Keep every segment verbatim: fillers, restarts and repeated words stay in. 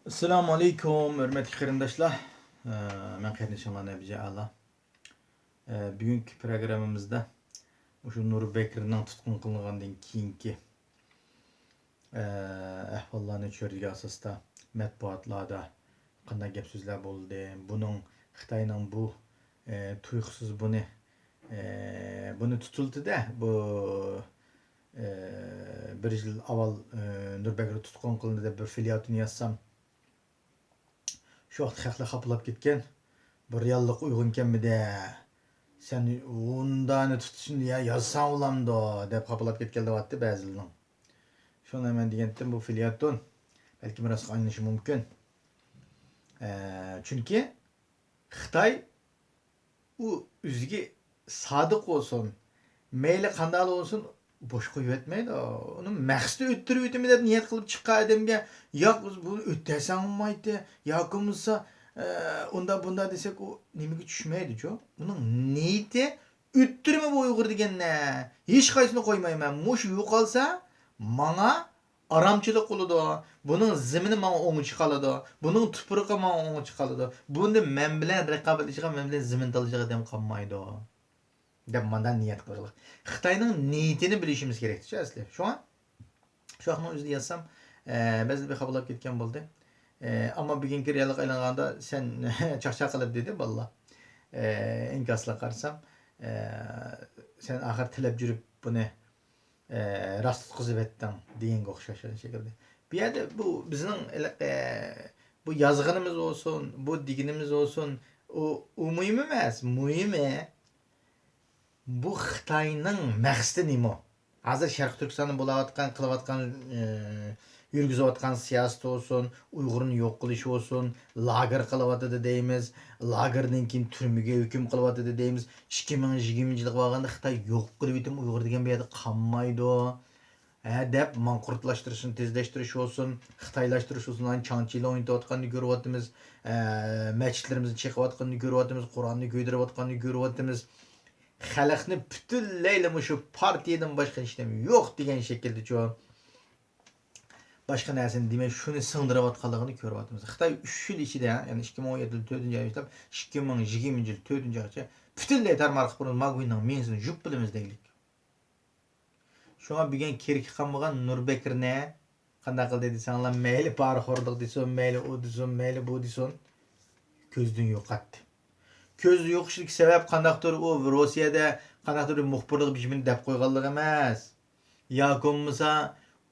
ئەسسالامۇ ئەلەيكۇم، ھۆرمەتلىك قېرىنداشلار. ئە، مەن قېرىندىشىڭلار نەبىجە ئەلا. ئە، بۈگۈنكى پروگراممىمىزدا مۇشۇ نۇر بەكرىنىڭ تۇتقۇن قىلىنغاندىن كېيىنكى، ئە، ئەھۋاللارنى چۆرىدىگەن ئاساستا مەتبۇئاتلاردا قانداق گەپ سۆزلەر بولدى؟ بۇنىڭ، خىتاينىڭ بۇ، ئە، تۇيۇقسىز بۇنى، ئە، بۇنى تۇتۇلدى-دە، بۇ، ئە، بىر يىل ئاۋۋال، ئە، نۇر بەكرى تۇتقۇن قىلىندى دەپ بىر فېليەتون يازسام، شۇ ۋاقىت خەقلەر خاپىلاپ كەتكەن. «بۇ رېئاللىققا ئۇيغۇنكەنمىدى؟ سەن ئۇنداقنى تۇتۇشنى يا-، يازساڭ بولامدۇ؟» دەپ خاپىلاپ كەتكەن دەۋاتتى بەزىلىرىنىڭ. شۇڭا مەن دېگەنتىم، بۇ فېليەتون بەلكىم راستقا ئايلىنىشى مۇمكىن. ئە، چۈنكى خىتاي ئۇ ئۆزىگە سادىق بولسۇن، مەيلى قانداقلا بولسۇن، بوش قويۇۋەتمەيدۇ. ئۇنى مەقسىتى ئۆتتۈرۈۋېتىمەن دەپ نىيەت قىلىپ چىققان ئادەمگە، «ياق، بۇنى ئۆتەرسەڭ بولمايتتى، ياكى بولمىسا، ئە، ئۇنداق بۇنداق» دېسەك، ئۇ نېمىگە چۈشمەيدۇچۇ؟ ئۇنىڭ نىيىتى ئۆتتۈرىمەن بۇ ئۇيغۇر دېگەننى. ھېچقايسىنى قويمايمەن. مۇشۇ يوقالسا، ماڭا ئارامچىلىق بولىدۇ. بۇنىڭ زېمىنى ماڭا ئوڭچە قالىدۇ. بۇنىڭ تۇپرىقى ماڭا ئوڭچە قالىدۇ. بۇنى مەن بىلەن رىقابەتلىشىدىغان، مەن بىلەن زېمىن تالىشىدىغان ئادەم قالمايدۇ، دەپ مانداق نىيەت قىلغىلى. خىتاينىڭ نىيىتىنى بىلىشىمىز كېرەكتىچۇ ئەسلى. شۇڭا شۇ ھەقنىڭ ئۆزىدە يازسام، ئە، بەزىدە بىر خاپىلاپ كەتكەن بولدى. ئە، ئەمما بۈگۈنكى رېئاللىققا ئايلانغاندا سەن چاقچاق قىلىپ دېدى بالىلار. ئە، ئىنكاسلارغا قارىسام، ئە، سەن ئاخىر تىلەپ يۈرۈپ بۇنى، ئە، راست تۇتقۇزۇۋەتتىڭ دېگەنگە ئوخشاش شەكىلدە. بۇ يەردە بۇ بىزنىڭ ھېلىقى، بۇ يازغىنىمىز بولسۇن، بۇ دېگىنىمىز بولسۇن، ئۇ، ئۇ مۇھىم ئەمەس. مۇھىمى، بۇ خىتاينىڭ مەقسىتى نېمە؟ ھازىر شەرقىي تۈركىستاندا بولاۋاتقان، قىلىۋاتقان، ئى، يۈرگۈزۈۋاتقان سىياسىتى بولسۇن، ئۇيغۇرنى يوق قىلىش بولسۇن، لاگېر قىلىۋاتىدۇ دەيمىز، لاگېردىن كېيىن تۈرمىگە ھۆكۈم قىلىۋاتىدۇ دەيمىز. ئىككى مىڭ يىگىرمىنچى يىلغا بارغاندا خىتاي يوق قىلىۋېتىم ئۇيغۇر دېگەن بۇ يەردە قالمايدۇ. ھە، دەپ ماڭقۇرتلاشتۇرۇشنى تېزلەشتۈرۈش بولسۇن، خىتايلاشتۇرۇش بولسۇن، ئانا چاڭچىلى ئوينىتىۋاتقاننى كۆرۈۋاتىمىز، ئە، مەسچىتلىرىمىزنى چېقىۋاتقاننى كۆرۈۋاتىمىز، قۇرئاننى كۆيدۈرۈۋاتقاننى كۆرۈۋاتىمىز. خەلقنى پۈتۈنلەيلا مۇشۇ پارتىيەدىن باشقا ھېچنېمە يوق دېگەن شەكىلدىچۇ، باشقا نەرسىنى دېمەي، شۇنى سىڭدۈرۈۋاتقانلىقىنى كۆرۈۋاتىمىز. خىتاي ئۈچ يىل ئىچىدە، يەنى ئىككى مىڭ ئون يەتتە يىل تۆتىنچى ئايدىن باشلاپ ئىككى مىڭ يىگىرمىنچى يىل تۆتىنچى ئايغىچە پۈتۈنلەي تارمارلىق بۇرۇن ماگۇينىڭ مېڭىسىنى يۇيۇپ بىلىمىز دەيلىك. شۇڭا بۈگۈن كېرىكى قالمىغان نۇر بەكرىنى قانداق قىلدى دېسەڭلار، مەيلى پارىخورلۇق دېسۇن، مەيلى ئۇ دېسۇن، مەيلى بۇ دېسۇن، كۆزدىن يوقاتتى. كۆزدىن يوقىتىشتىكى سەۋەب قانداقتۇر، ئۇ روسىيەدە قانداقتۇر بىر مۇخبىرلىق بېجىمىنى دەپ قويغانلىقى ئەمەس. ياكى بولمىسا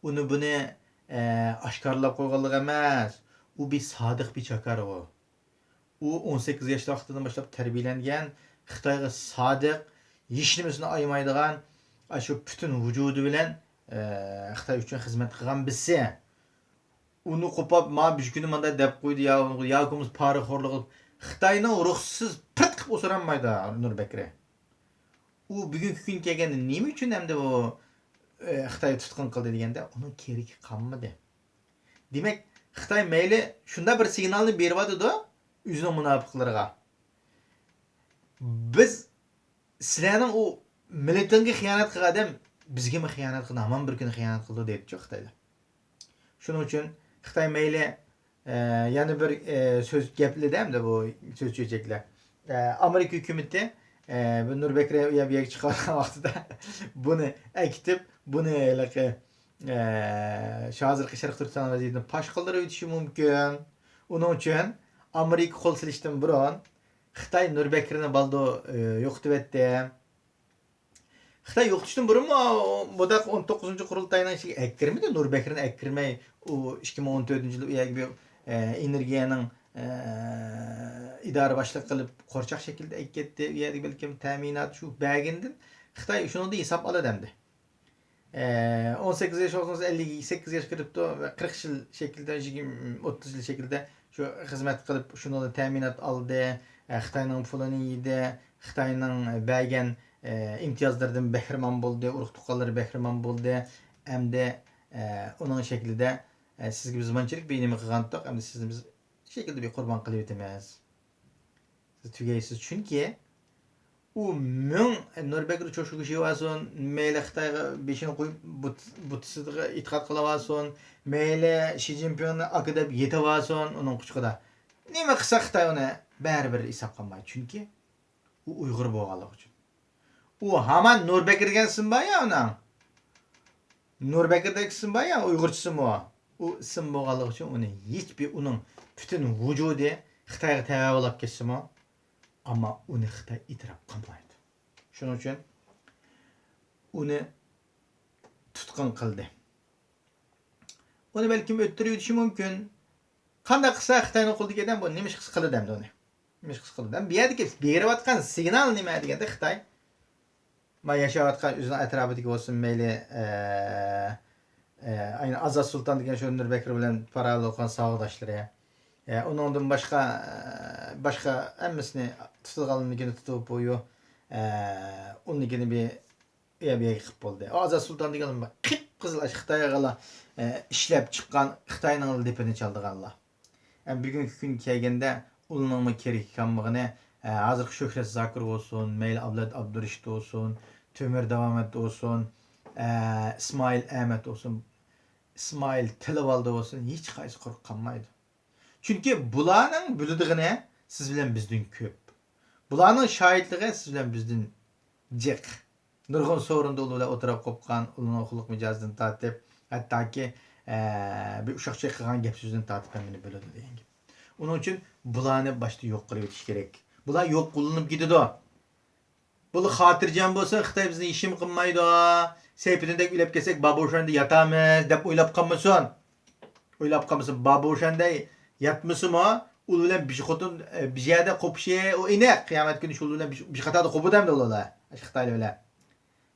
ئۇنى بۇنى، ئە، ئاشكارىلاپ قويغانلىقى ئەمەس. ئۇ بىر سادىق بىر چاكار ئۇ. ئۇ ئون سەككىز ياش ۋاقتىدىن باشلاپ تەربىيەلەنگەن، خىتايغا سادىق، ھېچنېمىسىنى ئايىمايدىغان، ئاشۇ پۈتۈن ۋۇجۇدى بىلەن، ئە، خىتاي ئۈچۈن خىزمەت قىلغان بىرسى. ئۇنى قوپاپ، ما بىر كۈنى مانداق دەپ قويدى، يا، يا كومس پارىخورلۇق قىلىپ، خىتاينىڭ رۇخسىتىسىز پىرت قىلىپ ئوسۇرالمايدۇ نۇر بەكرى. ئۇ بۈگۈنكى كۈن كەلگەندە نېمە ئۈچۈن ئەمدى ئۇ، ئە، خىتاي تۇتقۇن قىلدى دېگەندە، ئۇنىڭ كېرىكى قالمىدى. دېمەك، خىتاي مەيلى شۇنداق بىر سىگنالنى بېرىۋاتىدۇ ئۆزىنىڭ مۇناپىقلىرىغا. بىز، سىلەرنىڭ ئۇ مىللىتىڭگە خىيانەت قىلغان ئادەم بىزگىمۇ خىيانەت قىلىدۇ، ھامان بىر كۈنى خىيانەت قىلىدۇ دەيدىچۇ خىتايلار. شۇنىڭ ئۈچۈن خىتاي مەيلى، ئە، يەنە بىر، ئە، سۆز گەپلىدى ئەمدى بۇ سۆز چۆچەكلەر. ئە، ئامېرىكا ھۆكۈمىتى، ئە، بۇ نۇر بەكرى ئۇ يەر بۇ يەرگە چىقىۋاتقان ۋاقتىدا بۇنى ئەكېتىپ، بۇنى ھېلىقى، ئە، شۇ ھازىرقى شەرقىي تۈركىستان ۋەزىيىتىنى پاش قىلدۇرۇۋېتىشى مۇمكىن. ئۇنىڭ ئۈچۈن ئامېرىكا قول سېلىشتىن بۇرۇن خىتاي نۇر بەكرىنى بالدۇر، ئە، يوقىتىۋەتتى. خىتاي يوقىتىشتىن بۇرۇنمۇ بۇنداق ئون توققۇزىنچى قۇرۇلتاينىڭ ئىچىگە ئەكىرمىدى، نۇر بەكرىنى ئەكىرمەي، ئۇ ئىككى مىڭ ئون تۆتىنچى يىلى ئۇ يەرگە بىر، ئە، ئېنېرگىيەنىڭ، ئە، ئىدارە باشلىقى قىلىپ قورچاق شەكلىدە ئەكەتتى. ئۇ يەردە بەلكىم تەمىنات شۇ بەرگىنىدىن خىتاي شۇنىڭدىن ھېساب ئالىدۇ ئەمدى. ئە، ئون سەككىز ياش بولسىڭىز، ئەللىك سەككىز ياش كىرىپتۇ ۋە قىرىق يىل شەكلىدە، يىگىرمە، ئوتتۇز يىل شەكلىدە شۇ خىزمەت قىلىپ، شۇنىڭدا تەمىنات ئالدى، ئە، خىتاينىڭ پۇلىنى يېدى، خىتاينىڭ بەرگەن، ئە، ئىمتىيازلىرىدىن بەھرىمەن بولدى، ئۇرۇق تۇغقانلىرى بەھرىمەن بولدى. ئەمدى، ئە، ئۇنىڭ شەكلىدە، ئە، سىزگە بىز مانچىلىك بىر نېمە قىلغانتۇق، ئەمدى سىزنى بىز شەكىلدە بىر قۇربان قىلىۋېتىمىز. سىز تۈگەيسىز، چۈنكى ئۇ مىڭ نۇربەكرى چوشۇرغا شىۋالسۇن، مەيلى خىتايغا بېشىنى قويۇپ بۇت-، بۇتىسىغا ئېتىقاد قىلىۋالسۇن، مەيلى شى جىنپىڭنى ئاكا دەپ يېتىۋالسۇن ئۇنىڭ قۇچىقىدا. نېمە قىلسا خىتاي ئۇنى بەرىبىر ھېسابقا ئالمايدۇ. چۈنكى ئۇ ئۇيغۇر بولغانلىقى ئۈچۈن. ئۇ ھامان نۇربەكرى دېگەن ئىسىم بار يا ئۇنىڭ. نۇربەكرى دېگەن ئىسىم بار يا، ئۇيغۇرچىسىمۇ. ئۇ ئىسىم بولغانلىقى ئۈچۈن ئۇنى ھېچبىر، ئۇنىڭ پۈتۈن ۋۇجۇدى خىتايغا تەۋە بولاپ كەتسىمۇ، ئەمما ئۇنى خىتاي ئېتىراپ قىلمايدۇ. شۇنىڭ ئۈچۈن ئۇنى تۇتقۇن قىلدى. ئۇنى بەلكىم ئۆتتۈرۈۋېتىشى مۇمكىن. قانداق قىلسا خىتاينىڭ قولىدىكى ئادەم بۇ نېمە ئىش قىلسا قىلىدۇ ئەمدى ئۇنى؟ نېمە ئىش قىلسا قىلىدۇ؟ ئەمدى بۇ يەردىكى بېرىۋاتقان سىگنال نېمە دېگەندە خىتاي ما ياشاۋاتقان ئۆزىنىڭ ئەتراپىدىكى بولسۇن، مەيلى، ئە، ئە، ئەينى ئازاد سۇلتان دېگەن شۇ نۇربەكرى بىلەن پاراۋان بولغان ساۋاقداشلىرى. ئە، ئۇنىڭدىن باشقا، ئە، باشقا ھەممىسىنى تۇتىدىغانلىرىنىڭكىنى تۇتۇپ، ئۇ، ئە، ئۇنىڭكىنى بىر ئۇ يەر بۇ يەرگە قىلىپ بولدى. ئازاد سۇلتان دېگەنلەر قىپقىزىل ئاشۇ خىتايغىلا، ئە، ئىشلەپ چىققان، خىتاينىڭ دېپىنى چالىدىغانلار. ئەمما بۈگۈنكى كۈنگە كەلگەندە ئۇلارنىڭمۇ كېرىكى قالمىغىنى، ئە، ھازىرقى شۆھرەت زاكىر بولسۇن، مەيلى ئابلەت ئابدۇرېشىت بولسۇن، تۆمۈر داۋامەت بولسۇن، ئە، ئىسمائىل ئەمەت بولسۇن، ئىسمائىل تىلىۋالدى بولسۇن، ھېچقايسى قۇرۇق قالمايدۇ. چۈنكى بۇلارنىڭ بىلىدىغىنى سىز بىلەن بىزدىن كۆپ. بۇلارنىڭ شاھىتلىقى سىز بىلەن بىزدىن جىق. نۇرغۇن سورۇندا ئۇلار بىلەن ئوتتۇرا قوپقان، ئۇلارنىڭ خۇلق مىجەزىدىن تارتىپ، ھەتتاكى، ئە، بىر ئۇششاق چايقىغان گەپ سۆزىدىن تارتىپ ھەممىنى بىلىدۇ دېگەن گەپ. ئۇنىڭ ئۈچۈن بۇلارنى باشتا يوق قىلىۋېتىش كېرەك. بۇلار يوق قىلىنىپ كېتىدۇ. بۇلار خاتىرجەم بولسا، خىتاي بىزنى ھېچنېمە قىلمايدۇ. سەيپىدىندەك ئۆلۈپ كەتسەك، بابۇشاندا ياتارمىز، دەپ ئويلاپ قالمىسۇن. ئويلاپ قالمىسۇن، بابۇشاندا ياتمىسىمۇ، ئۇ بىلەن بىر خوتۇن، ئە، بىر يەردە قوپۇشى، ئۇ ئېنىق. قىيامەت كۈنى شۇ بىلەن بىر، بىر قاتاردا قوپىدۇ ئەمدى ئۇلار. شۇ خىتايلار بىلەن.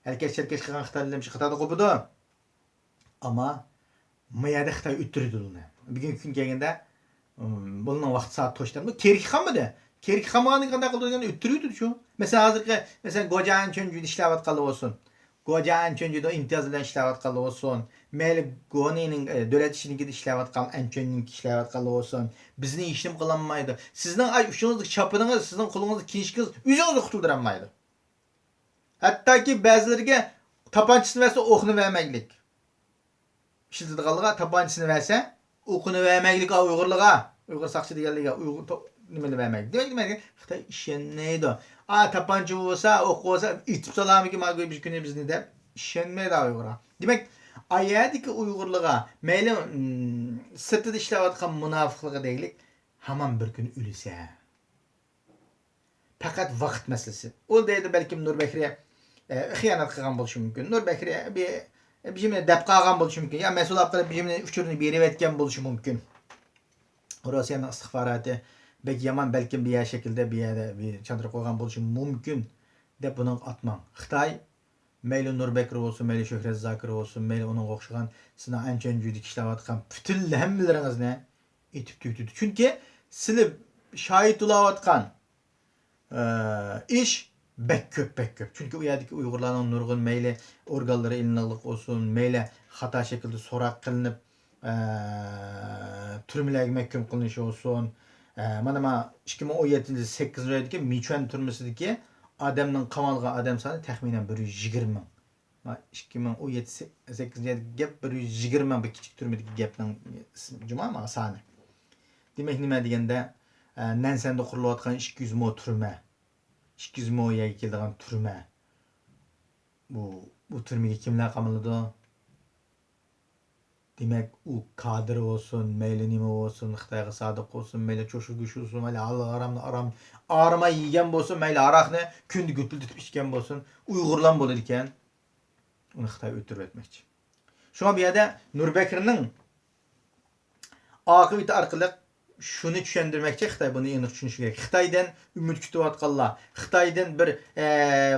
ھەركەش-چەركەش قىلغان خىتايلار بىلەن بىر قاتاردا قوپىدۇ. ئەمما ما يەردە خىتاي ئۆتتۈرىدۇ ئۇنى. بۈگۈنكى كۈن كەلگەندە، ئىم، بۇنىڭ ۋاقتى سائەت توشتى. بۇ كېرىكى قالمىدى. كېرىكى قالمىغاندىن كانداق قىلىدۇ دېگەندە ئۆتتۈرۈۋېتىدۇ شۇ. مەسىلەن، ھازىرقى، مەسىلەن، گوجيەن ئەنچۈەنجۈدە ئىشلەۋاتقانلار بولسۇن. گوجيەن ئەنچۈەنجۈدە ئىمتىياز بىلەن ئىشلەۋاتقانلار بولسۇن. مەيلى گونىنىڭ، ئە، دۆلەت ئىچىدىكىدە ئىشلەۋاتقان، ئەنچۈەننىڭ ئىشلەۋاتقانلار بولسۇن. بىزنى ھېچنېمە قىلالمايدۇ. سىزنىڭ ئاي ئۇچىڭىزدىكى چاپىنىڭىز، سىزنىڭ قولىڭىزدىكى كىنىشكىڭىز ئۆزىڭىزنى قۇتۇلدۇرالمايدۇ. ھەتتاكى بەزىلىرىگە تاپانچىسىنى بەرسە، ئوقنى بەرمەيلىك. ئىشلىتىدىغانلىقىغا تاپانچىسىنى بەرسە، ئوقنى بەرمەيلىك ئۇيغۇرلىغا. ئۇيغۇر ساقچى دېگەنلىكى ئۇيغۇر تو-، نېمىنى بەرمەيلىك. دېمەك، نېمە دېگەن؟ خىتاي ئىشەنمەيدۇ. ئا، تاپانچا بولسا، ئوق بولسا، ئېتىپ سالامىكىن، مانا بىر كۈنى بىزنى دەپ ئىشەنمەيدۇ ئۇيغۇرغا. دېمەك، ئا يەردىكى ئۇيغۇرلىغا مەيلى، ئىم، سىرتىدا ئىشلەۋاتقان مۇناپىقلىقى دەيلىك، ھامان بىر كۈنى ئۆلىسە. پەقەت ۋاقىت مەسىلىسى. ئۇ دەيدۇ، بەلكىم نۇر بەكرى، ئە، خىيانەت قىلغان بولۇشى مۇمكىن. نۇر بەكرى بىر، بىر نېمىنى دەپ قالغان بولۇشى مۇمكىن. يا مەسئۇل ئارقىلىق بىر نېمىنى ئۇچۇرنى بېرىۋەتكەن بولۇشى مۇمكىن. روسىيەنىڭ ئىستىخباراتى بەك يامان، بەلكىم بىر يەر شەكىلدە، بىر يەردە بىر چاندۇرۇپ قويغان بولۇشى مۇمكىن، دەپ بۇنىڭغا ئاتماڭ. خىتاي مەيلى نۇر بەكرى بولسۇن، مەيلى شۆھرەت زاكىر بولسۇن، مەيلى ئۇنىڭغا ئوخشىغان سىلەر ئەنچۈەنجۈدە ئىشلەۋاتقان پۈتۈنلەي ھەممىلىرىڭىزنى ئېتىپ تۈگىتىدۇ. چۈنكى سىلى شاھىت بولاۋاتقان، ئە، ئىش بەك كۆپ، بەك كۆپ. چۈنكى ئۇ يەردىكى ئۇيغۇرلارنىڭ نۇرغۇن مەيلى ئورگانلىرى ئېلىنىقلىق بولسۇن، مەيلى خاتا شەكىلدە سوراق قىلىنىپ، ئە، تۈرمىلەرگە مەھكۇم قىلىنىشى بولسۇن. ئە، مانا، ما ئىككى مىڭ ئون يەتتىنچى يىل سەككىزىنچى ئايدىكى مىچۈەن تۈرمىسىدىكى ئادەمنىڭ قامالغان ئادەم سانى تەخمىنەن بىر يۈز يىگىرمە مىڭ. ما ئىككى مىڭ ئون يەتتە، سەككىزىنچى يىل گەپ بىر يۈز يىگىرمە مىڭ بىر كىچىك تۈرمىدىكى گەپنىڭ ئىسمى جۇما ما سانى. دېمەك، نېمە دېگەندە، ئە، نەنسەندە قۇرۇلۇۋاتقان ئىككى يۈز مو تۈرمە، ئىككى يۈز مو يەرگە كېلىدىغان تۈرمە. بۇ، بۇ تۈرمىگە كىملەر قامىلىدۇ؟ دېمەك، ئۇ كادىر بولسۇن، مەيلى نېمە بولسۇن، خىتايغا سادىق بولسۇن، مەيلى چوشۇرغا شۇ بولسۇن، مەيلى ھالال ھارامنى ئارام-، ئارىماي يېگەن بولسۇن، مەيلى ھاراقنى كۈندە گۈپۈلدىتىپ ئىچكەن بولسۇن، ئۇيغۇرلارمۇ بولىدىكەن. ئۇنى خىتاي ئۆتتۈرۈۋەتمەكچى. شۇڭا بۇ يەردە نۇر بەكرىنىڭ ئاقىۋىتى ئارقىلىق شۇنى چۈشەندۈرمەكچى، خىتاي بۇنى ئېنىق چۈشىنىشى كېرەك. خىتايدىن ئۈمىد كۈتۈۋاتقانلار، خىتايدىن بىر، ئە،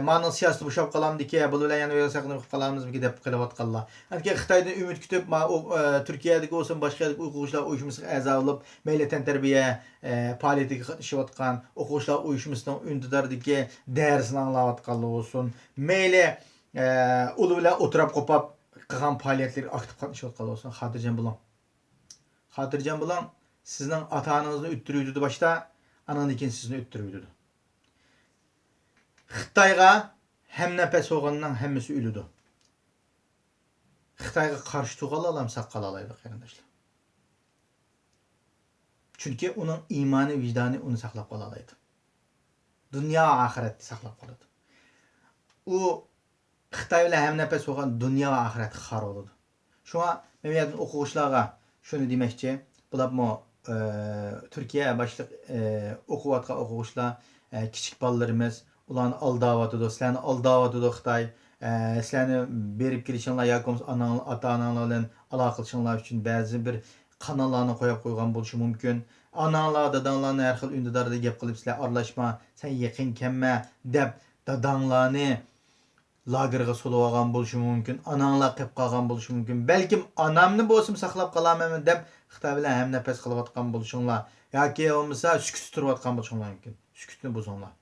مانىڭ سىياسىتى بوشاپ قالامدىكى، بۇلار بىلەن يەنە بىر ساقلىنىپ قالامىزمىكى دەپ قېلىۋاتقانلار. ئەنكى خىتايدىن ئۈمىد كۈتۈپ، ما، ئۇ، ئە، تۈركىيەدىكى بولسۇن، باشقا يەردىكى ئۇيغۇرچىلار ئۇيۇشمىسىغا ئەزا بولۇپ، مەيلى تەنتەربىيە، ئە، پائالىيىتىگە قاتنىشىۋاتقان، ئوقۇغۇچىلار ئۇيۇشمىسىنىڭ ئۈندىداردىكى دەرسىنى ئاڭلاۋاتقانلار بولسۇن، مەيلى، ئە، ئۇلار بىلەن ئوتتۇرا قوپاپ قىلغان پائالىيەتلىرىگە ئاكتىپ قاتنىشىۋاتقانلار بولسۇن، خاتىرجەم بولۇڭ. خاتىرجەم بولۇڭ، سىزنىڭ ئاتا-ئانىڭىزنى ئۆتتۈرۈۋېتىدۇ باشتا، ئانىڭدىن كېيىن سىزنى ئۆتتۈرۈۋېتىدۇ. خىتايغا ھەمنەپەس بولغاننىڭ ھەممىسى ئۆلىدۇ. خىتايغا قارشى تۇرغانلارلا ساق قالالايدۇ، قېرىنداشلار. چۈنكى ئۇنىڭ ئىمانى، ۋىجدانى ئۇنى ساقلاپ قالالايدۇ. دۇنيا ۋە ئاخىرەتنى ساقلاپ قالىدۇ. ئۇ خىتاي بىلەن ھەمنەپەس بولغان دۇنيا ۋە ئاخىرەت خار بولىدۇ. شۇڭا مەن بۇ يەردىن ئوقۇغۇچىلارغا شۇنى دېمەكچى، بولۇپمۇ، ئە، تۈركىيە باشلىق، ئە، ئوقۇۋاتقان ئوقۇغۇچىلار، ئە، كىچىك بالىلىرىمىز، ئۇلارنى ئالداۋاتىدۇ، سىلەرنى ئالداۋاتىدۇ خىتاي. ئە، سىلەرنى بېرىپ كېلىشىڭلار ياكى بولمىسا ئاناڭ-، ئاتا-ئاناڭلار بىلەن ئالاقىلىشىڭلار ئۈچۈن بەزى بىر قاناللارنى قويۇپ قويغان بولۇشى مۇمكىن. ئاناڭلار، داداڭلارنى ھەر خىل ئۈندىداردا گەپ قىلىپ، سىلەر ئارىلاشما، سەن يېقىن كەلمە دەپ، داداڭلارنى لاگېرغا سولىۋالغان بولۇشى مۇمكىن، ئاناڭلار قېلىپ قالغان بولۇشى مۇمكىن. بەلكىم ئانامنى بولسىمۇ ساقلاپ قالالمايمەن دەپ، خىتاي بىلەن ھەمنەپەس قىلىۋاتقان بولۇشۇڭلار ياكى بولمىسا سۈكۈتتە تۇرۇۋاتقان بولۇشۇڭلار مۇمكىن. سۈكۈتنى بۇزۇڭلار.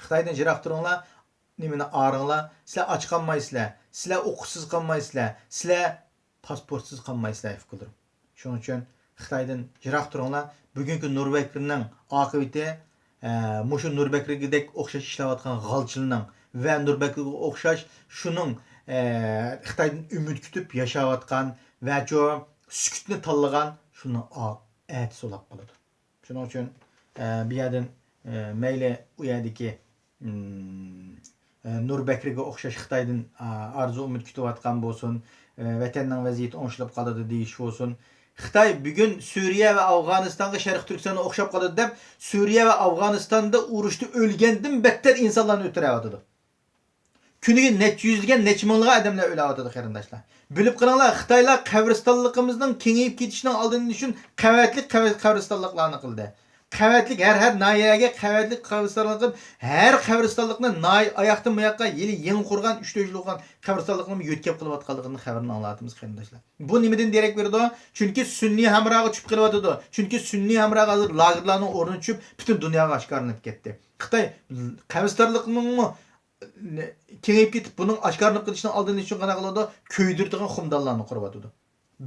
خىتايدىن يىراق تۇرۇڭلار، نېمىنى ئاغرىڭلار. سىلەر ئاچ قالمايسىلەر، سىلەر ئوقۇتسىز قالمايسىلەر، سىلەر پاسپورتسىز قالمايسىلەر، ئۇكىلىرىم. شۇنىڭ ئۈچۈن خىتايدىن يىراق تۇرۇڭلار. بۈگۈنكى نۇربەكرىنىڭ ئاقىۋىتى، ئە، مۇشۇ نۇربەكرىگىدەك ئوخشاش ئىشلەۋاتقان غالچىلنىڭ ۋە نۇربەكرىگە ئوخشاش شۇنىڭ، ئە، خىتايدىن ئۈمىد كۈتۈپ ياشاۋاتقان ۋە چۇ سۈكۈتنى تاللىغان شۇنىڭ ئا-، ئەتىسى بولاپ قالىدۇ. شۇنىڭ ئۈچۈن، ئە، بۇ يەردىن، ئە، مەيلى ئۇ يەردىكى، ئىم، ئە، نۇربەكرىگە ئوخشاش خىتايدىن، ئا، ئارزۇ ئۈمىد كۈتۈۋاتقان بولسۇن، ئە، ۋەتەننىڭ ۋەزىيىتى ئوڭشىلىپ قالىدۇ دېيىش بولسۇن. خىتاي بۈگۈن سۈرىيە ۋە ئافغانىستانغا، شەرقىي تۈركىستانغا ئوخشاپ قالىدۇ دەپ، سۈرىيە ۋە ئافغانىستاندا ئۇرۇشتا ئۆلگەندىن بەتتەر ئىنسانلارنى ئۆلتۈرۈۋاتىدۇ. كۈنىگە نەچچە يۈزلىگەن، نەچچە مىڭلىغان ئادەملەر ئۆلۈۋاتىدۇ، قېرىنداشلار. بىلىپ قېلىڭلار، خىتايلار قەبرىستانلىقىمىزنىڭ كېڭىيىپ كېتىشىنىڭ ئالدىنى ئېلىش ئۈچۈن قەۋەتلىك قەۋەت-، قەبرىستانلىقلارنى قىلدى. قەۋەتلىك ھەر، ھەر ناھىيەگە قەۋەتلىك قەبرىستانلىق قىلىپ، ھەر قەبرىستانلىقنى ناھىيە ئاياقتىن بۇياققا ھېلى يېڭى قۇرغان، ئۈچ تۆت يىل بولغان قەبرىستانلىقنىمۇ يۆتكەپ قېلىۋاتقانلىقىنىڭ خەۋىرىنى ئاڭلاۋاتىمىز، قېرىنداشلار. بۇ نېمىدىن دېرەك بېرىدۇ؟ چۈنكى سۈنئىي ھەمراغا چۈشۈپ قېلىۋاتىدۇ. چۈنكى سۈنئىي ھەمراغا ھازىر لاگېرلارنىڭ ئورنىنى چۈشۈپ، پۈتۈن دۇنياغا ئاشكارىلىنىپ كەتتى. خىتاي قەبرىستانلىقنىڭمۇ كېڭىيىپ كېتىپ، بۇنىڭ ئاشكارىلىنىپ قېلىشىنىڭ ئالدىنى ئېلىش ئۈچۈن قانداق قىلىدۇ؟ كۆيدۈرىدىغان خۇمدانلارنى قۇرۇۋاتىدۇ.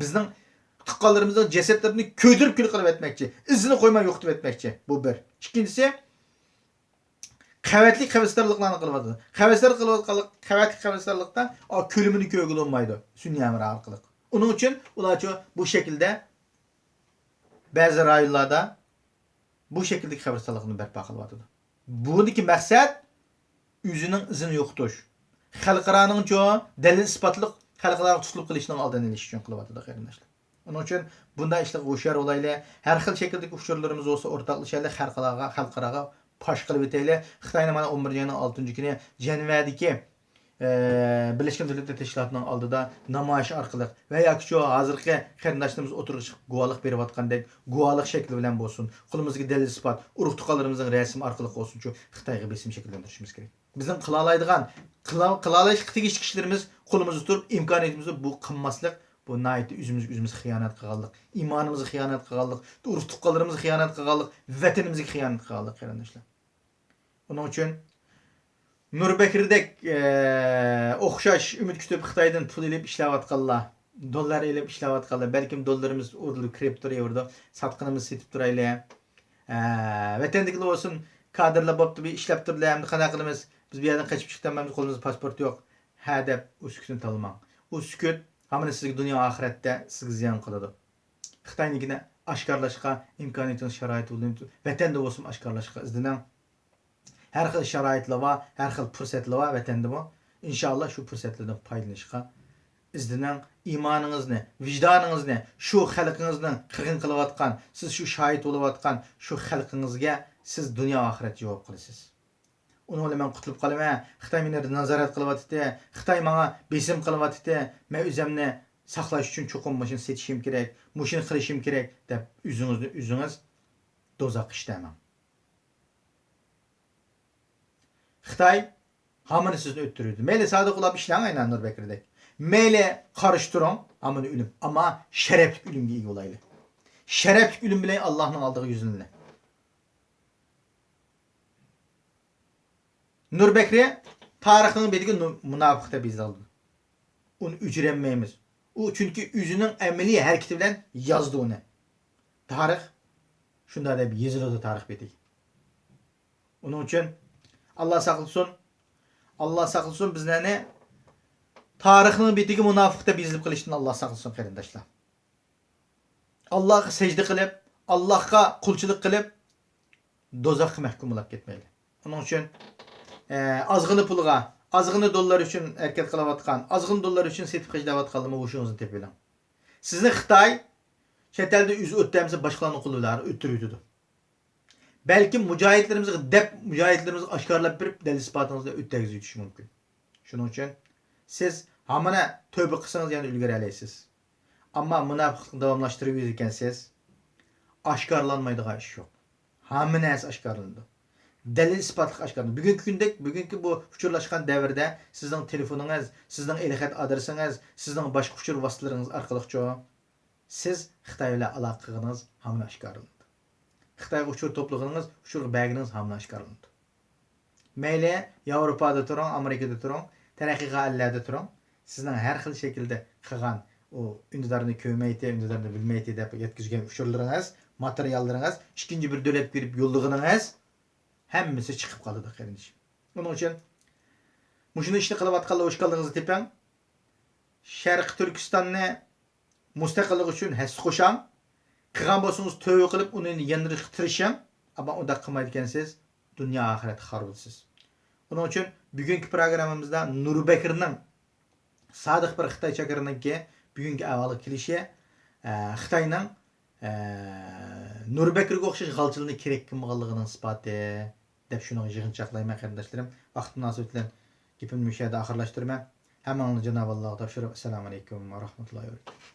بىزنىڭ تۇغقانلىرىمىزنىڭ جەسەتلىرىنى كۆيدۈرۈپ كۈل قىلىۋەتمەكچى، ئىزىنى قويماي يوقىتىۋەتمەكچى. بۇ بىر. ئىككىنچىسى، قەۋەتلىك قەبرىستانلىقلارنى قىلىۋاتىدۇ. قەۋەتلىك قەبرىستانلىقتا، ئا، كۆلىمىنى كۆرگىلى بولمايدۇ سۈنئىي ھەمراھ ئارقىلىق. ئۇنىڭ ئۈچۈن ئۇلارچۇ بۇ شەكىلدە بەزى رايونلاردا بۇ شەكىلدىكى قەبرىستانلىقنى بەرپا قىلىۋاتىدۇ. بۇدىكى مەقسەت ئۆزىنىڭ ئىزىنى يوقىتىش. خەلقئارانىڭچۇ دەلىل ئىسپاتلىق، خەلقئاراغا تۇتۇلۇپ قېلىشنىڭ ئالدىنى ئېلىش ئۈچۈن قىلىۋاتىدۇ، قېرىنداشلار. ئۇنىڭ ئۈچۈن بۇنداق ئىشلارغا ھوشيار بولايلى. ھەر خىل شەكىلدىكى ئۇچۇرلىرىمىز بولسا ئورتاقلىشايلى، خەلقئاراغا، خەلقئاراغا پاش قىلىۋېتەيلى. خىتاينى مانا ئون بىرىنچى ئاينىڭ ئالتىنچى كۈنى جەنۋەدىكى ئە، بىرلەشكەن دۆلەتلەر تەشكىلاتىنىڭ ئالدىدا نامايىش ئارقىلىق ۋە ياكى شۇ ھازىرقى قېرىنداشلىرىمىز ئوتتۇرىغا چىقىپ گۇۋاھلىق بېرىۋاتقاندەك گۇۋاھلىق شەكلى بىلەن بولسۇن، قولىمىزدىكى دەلىل ئىسپات، ئۇرۇق تۇغقانلىرىمىزنىڭ رەسىمى ئارقىلىق بولسۇنچۇ خىتايغا بېسىم شەكىللەندۈرۈشىمىز كېرەك. بىزنىڭ قىلالايدىغان، قىلا-، قىلالايدىغان تېگىشلىك ئىشلىرىمىز قولىمىزدا تۇرۇپ، ئىمكانىيىتىمىزدە بۇ قىلماسلىق، بۇ ناھايىتى ئۆزىمىزگە ئۆزىمىز خىيانەت قىلغانلىق، ئىمانىمىزغا خىيانەت قىلغانلىق، ئۇرۇق تۇغقانلىرىمىزغا خىيانەت قىلغانلىق، ۋەتىنىمىزگە خىيانەت قىلغانلىق، قېرىنداشلار. ئۇنىڭ ئۈچۈن نۇر بەكرىدەك، ئە، ئوخشاش ئۈمىد كۈتۈپ خىتايدىن پۇل ئېلىپ ئىشلەۋاتقانلار، دوللار ئېلىپ ئىشلەۋاتقانلار، بەلكىم دوللىرىمىز ئۇرۇلۇپ كرىپتو يورۇدا ساتقىنىمىز سېتىپ تۇرايلى. ئە، ۋەتەندىكىلەر بولسۇن، كادىرلار بوپتۇ، بىر ئىشلەپ تۇردى، ئەمدى قانداق قىلىمىز؟ بىز بۇ يەردىن قېچىپ چىقتالمايمىز، قولىمىزدا پاسپورت يوق. ھە دەپ ئۇ سۈكۈتنى تاللىماڭ. ئۇ سۈكۈت ھامان سىزگە دۇنيا ئاخىرەتتە سىزگە زىيان قىلىدۇ. خىتاينىڭكىنى ئاشكارىلاشقا ئىمكانىيىتىڭىز، شارائىتى بولۇپ، ۋەتەندە بولسىمۇ ئاشكارىلاشقا ئىزدىنىڭ. ھەر خىل شارائىتلار بار، ھەر خىل پۇرسەتلەر بار ۋەتەندىمۇ. ئىنشائاللا شۇ پۇرسەتلەردىن پايدىلىنىشقا ئىزدىنىڭ. ئىمانىڭىزنى، ۋىجدانىڭىزنى، شۇ خەلقىڭىزنىڭ قىرغىن قىلىۋاتقان، سىز شۇ شاھىت بولۇۋاتقان شۇ خەلقىڭىزگە سىز دۇنيا ئاخىرەت جاۋاب قىلىسىز. ئۇنىڭ بىلەن مەن قۇتۇلۇپ قالىمەن، خىتاي مېنى نازارەت قىلىۋاتىتتى، خىتاي ماڭا بېسىم قىلىۋاتىتتى، مەن ئۆزۈمنى ساقلاش ئۈچۈن چوقۇم مۇشۇنى سېتىشىم كېرەك، مۇشۇنى قىلىشىم كېرەك دەپ ئۆزىڭىزنى ئۆزىڭىز دوزاخقا ئىتتەرمەڭ. خىتاي ھامان سىزنى ئۆلتۈرىدۇ. مەيلى سادىق بولاپ ئىشلەڭ ئاينا نۇر بەكرىدەك. مەيلى قارشى تۇرۇڭ، ھامان ئۆلۈم. ئەمما شەرەپلىك ئۆلۈمگە ئىگە بولايلى. شەرەپلىك ئۆلۈم بىلەن ئاللاھنىڭ ئالدىغا يۈزلىنىلى. نۇر بەكرى تارىخنىڭ بېتىگە نۇ-، مۇناپىق دەپ يېزىلدى. ئۇنى ئۆچۈرەلمەيمىز. ئۇ چۈنكى ئۆزىنىڭ ئەمەلىي ھەرىكىتى بىلەن يازدى ئۇنى. تارىخ شۇنداق دەپ يېزىلىدۇ تارىخ بېتىگە. ئۇنىڭ ئۈچۈن ئاللا ساقلىسۇن. ئاللا ساقلىسۇن بىزلەرنى تارىخنىڭ بېتىگە مۇناپىق دەپ يېزىلىپ قېلىشتىن، ئاللا ساقلىسۇن قېرىنداشلار. ئاللاغا سەجدە قىلىپ، ئاللاغا قۇلچىلىق قىلىپ، دوزاخقا مەھكۇم بولاپ كەتمەيلى. ئۇنىڭ ئۈچۈن، ئە، ئازغىنە پۇلغا، ئازغىنە دوللار ئۈچۈن ھەرىكەت قىلىۋاتقان، ئازغىنە دوللار ئۈچۈن سېتىپ خەجلەۋاتقانلارمۇ ھوشىڭىزنى تېپىۋېلىڭ. سىزنى خىتاي چەت ئەلدە ئۆزى ئۆتەمسە، باشقىلارنىڭ قولى بىلەن ئۆتتۈرۈۋېتىدۇ. بەلكىم مۇجاھىدلىرىمىزغا دەپ، مۇجاھىدلىرىمىزگە ئاشكارىلاپ بېرىپ، دەلىل ئىسپاتىڭىزنى ئۆتەگۈزۈۋېتىشى مۇمكىن. شۇنىڭ ئۈچۈن سىز ھامان تۆبە قىلسىڭىز يەنە ئۈلگۈرەلەيسىز. ئەمما مۇناپىقلىقنى داۋاملاشتۇرۇۋېرىدىكەنسىز، ئاشكارىلانمايدىغان ئىش يوق. ھەممە نەرسە ئاشكارىلىنىدۇ. دەلىل ئىسپاتلىق ئاشكارىلىنىدۇ. بۈگۈنكى كۈندەك، بۈگۈنكى بۇ ئۇچۇرلاشقان دەۋردە سىزنىڭ تېلېفونىڭىز، سىزنىڭ ئېلخەت ئادرېسىڭىز، سىزنىڭ باشقا ئۇچۇر ۋاسىتىلىرىڭىز ئارقىلىقچۇ سىز خىتاي بىلەن ئالاقە قىلغىنىڭىز ھامان ئاشكارىلىنىدۇ. خىتايغا ئۇچۇر توپلىغىنىڭىز، ئۇچۇرغا بەرگىنىڭىز ھامان ئاشكارىلىنىدۇ. مەيلى ياۋروپادا تۇرۇڭ، ئامېرىكىدا تۇرۇڭ، تەرەققىي قىلغان ئەللەردە تۇرۇڭ، سىزنىڭ ھەر خىل شەكىلدە قىلغان ئۇ ئۈندىدارنى كۆرمەيتتى، ئۈندىدارنى بىلمەيتتى دەپ يەتكۈزگەن ئۇچۇرلىرىڭىز، ماتېرىياللىرىڭىز، ئىككىنچى بىر دۆلەتكە بېرىپ يوللىغىنىڭىز ھەممىسى چىقىپ قالىدۇ، قېرىندىشىم. ئۇنىڭ ئۈچۈن مۇشۇنداق ئىشنى قىلىۋاتقانلار ھوشكاللىقىڭىزنى تېپىڭ. شەرقىي تۈركىستاننى مۇستەقىللىق ئۈچۈن ھەسسە قوشاڭ. قىلغان بولسىڭىز تۆۋە قىلىپ ئۇنى ياندۇرۇشقا تىرىشىڭ. ئەمما ئۇنداق قىلمايدىكەنسىز، دۇنيا ئاخىرەتتە خار بولىسىز. ئۇنىڭ ئۈچۈن بۈگۈنكى پروگراممىمىزدا نۇربەكرىنىڭ، سادىق بىر خىتاي چاكىرىنىڭكى بۈگۈنكى ئەھۋالغا كېلىشى، ئە، خىتاينىڭ، ئە، نۇربەكرىگە ئوخشاش غالچىلىرىنى كېرەك قىلمىغانلىقىنىڭ ئىسپاتى دەپ شۇنىڭغا يىغىنچاقلايمەن قېرىنداشلىرىم. ۋاقىت مۇناسىۋىتى بىلەن گېپىمنى مۇشۇ يەردە ئاخىرلاشتۇرىمەن. ھەممىڭلارنى جانابى ئاللاغا تاپشۇرۇپ، ئەسسالامۇ ئەلەيكۇم ۋە رەھمەتۇللاھى ۋە بەرىكاتۇھ.